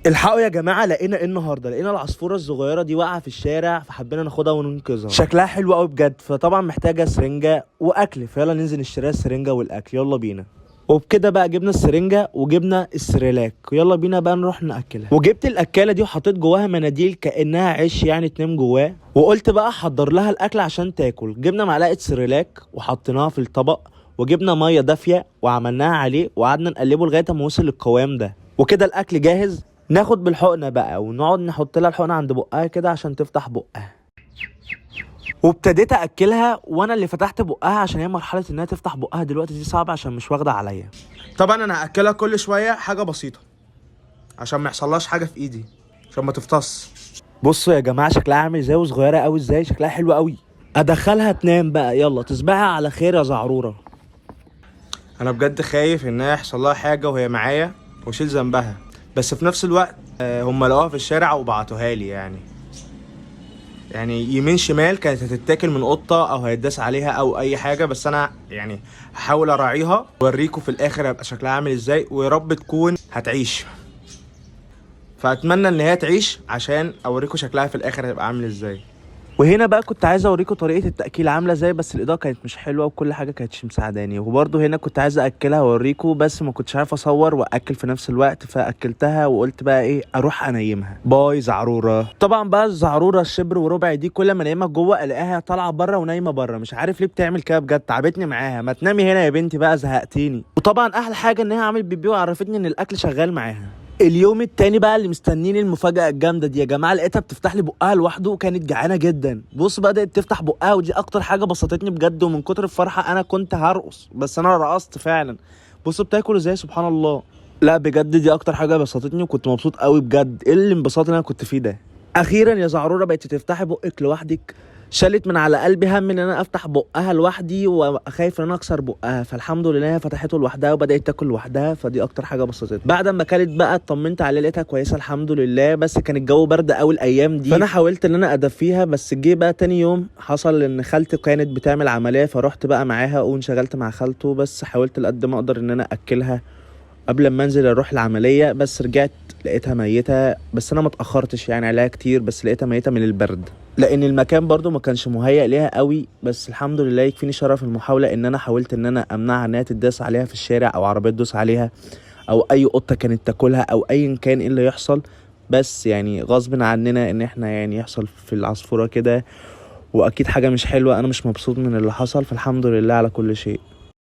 الحقوا يا جماعة، لقينا ايه النهارده؟ لقينا العصفوره الصغيرة دي واقعه في الشارع، فحبينا ناخدها وننقذها. شكلها حلو قوي بجد، فطبعا محتاجه سرنجه واكل، فيلا ننزل نشتريها السرنجه والاكل، يلا بينا. وبكده بقى جبنا السرنجه وجبنا السريلاك، ويلا بينا بقى نروح ناكلها. وجبت الاكاله دي وحطيت جواها مناديل كانها عيش يعني تنام جواه، وقلت بقى احضر لها الاكل عشان تاكل. جبنا معلقه سريلاك وحطيناها في الطبق، وجبنا مية دافيه وعملناها عليه، وقعدنا نقلبه لغاية ما وصل للقوام ده. وكده الاكل جاهز. ناخد بالحقنه بقى ونقعد نحط لها الحقنة عند بقها كده عشان تفتح بقها. وابتديت اكلها وانا اللي فتحت بقها، عشان هي مرحلة انها تفتح بقها دلوقتي دي صعبة عشان مش واخده عليا. طبعا انا هاكلها كل شوية حاجة بسيطة عشان ما يحصلهاش حاجة في ايدي، عشان ما تفطس. بصوا يا جماعة شكلها عامل ازاي، وصغيره قوي ازاي، شكلها حلو قوي. ادخلها تنام بقى، يلا تصبحي على خير يا زعروره. انا بجد خايف انها يحصل لها حاجة وهي معايا واشيل ذنبها، بس في نفس الوقت هم لقوها في الشارع وبعتوها لي، يعني يمين شمال كانت هتتاكل من قطة او هيتداس عليها او اي حاجة، بس انا يعني هحاول اراعيها واوريكم في الاخر هيبقى شكلها عامل ازاي، ويا رب تكون هتعيش. فاتمنى ان هي تعيش عشان اوريكم شكلها في الاخر هيبقى عامل ازاي. وهنا بقى كنت عايز اوريكم طريقه التاكيل عامله ازاي، بس الاضاءة كانت مش حلوة وكل حاجة كانتش مساعداني. وبرده هنا كنت عايز اكلها واوريكم، بس ما كنتش عارف اصور واكل في نفس الوقت، فاكلتها وقلت بقى ايه، اروح انيمها. باي زعروره. طبعا بقى الزعروره الشبر وربع دي كل ما انيمها جوه الاقيها طالعه بره ونايمه بره، مش عارف ليه بتعمل كده بجد، تعبتني معاها. ما تنامي هنا يا بنتي بقى، زهقتيني. وطبعا احلى حاجة ان هي عملت بيبي وعرفتني ان الاكل شغال معاها. اليوم التاني بقى اللي مستنيني المفاجأة الجامدة دي يا جماعة، لقيتها بتفتح لي بقها لوحده وكانت جعانة جدا. بص بدأت تفتح بقها، ودي أكتر حاجة بسطتني بجد، ومن كتر الفرحة أنا كنت هرقص، بس أنا رقصت فعلا. بص بتاكل ازاي، سبحان الله. لا بجد دي أكتر حاجة بسطتني، وكنت مبسوط قوي بجد. إيه الانبساط اللي أنا كنت فيه ده؟ أخيرا يا زعرورة بقت تفتحي بقك لوحدك. شالت من على قلبي هم ان انا افتح بقها لوحدي وخايف ان انا اكسر بقها، فالحمد لله هي فتحته لوحدها وبدات تاكل لوحدها، فدي اكتر حاجة بسطتني. بعد ما اكلت بقى اطمنت عليها، لقيتها كويسة الحمد لله، بس كان الجو برد قوي الايام دي، فانا حاولت ان انا ادفيها. بس جه بقى تاني يوم حصل ان خالتي كانت بتعمل عملية، فرحت بقى معاها وانشغلت مع خالته، بس حاولت لقد ما اقدر ان انا اكلها قبل ما انزل اروح العملية. بس رجعت لقيتها ميته، بس انا ما اتاخرتش يعني عليها كتير، بس لقيتها ميته من البرد، لان المكان برضو ما كانش مهيأ ليها قوي. بس الحمد لله يكفيني شرف المحاولة ان انا حاولت ان انا امنعها انها تداس عليها في الشارع، او عربية تدوس عليها، او اي قطة كانت تاكلها، او ايا كان ايه اللي يحصل. بس يعني غصب عننا ان احنا يعني يحصل في العصفوره كده، واكيد حاجة مش حلوة، انا مش مبسوط من اللي حصل، فالحمد لله على كل شيء.